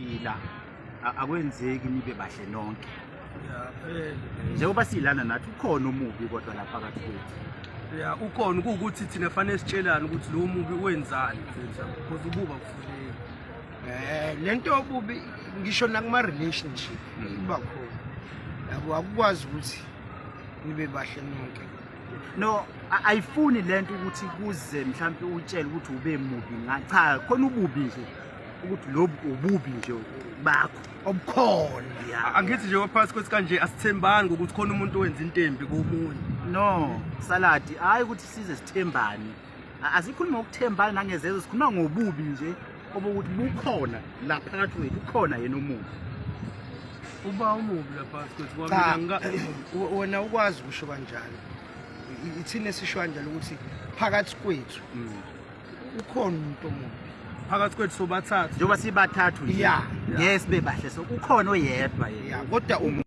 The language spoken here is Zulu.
Ila akwenzeki nibe bahle nonke. Ya vele. Njengoba silana nathi ukhona omubi kodwa lapha phakathi kwethu. Ya ukhona kuwukuthi thina fanele sitshelane ukuthi lo mubi wenzani mfethu because ububa kufuneki. Eh lento yobubi ngisho nakuma relationship iba khona. Yabo akukwazi ukuthi nibe bahle nonke. No ayifuni lento ukuthi kuze mhlampe utshele ukuthi ube mubi nga cha khona ububi nje ukuthi lobu ububi nje bakho obukhona. Yeah. Angithi nje phakathi kwethu kanje asithembani ngokuthi khona umuntu owenza into embi komunye. No, saladi hayi ukuthi size sithembane. Asikhulumi ngokuthembana nangezenzo sikhuluma ngobubi nje obokuthi bukhona la phakathi kwethu ukhona yena omubi. Uba umubi la phakathi kwethu ngoba Cha, mina ngika wena ukwazi ukusho kanjalo. Ithina esisho kanjalo ukuthi phakathi kwethu ukhona umuntu omubi. Phakathi kwethu sobathathu. Njengoba sibathathu nje. Yeah. Ngeke sibe bahle so ukhona oyedwa yena. Ya kodwa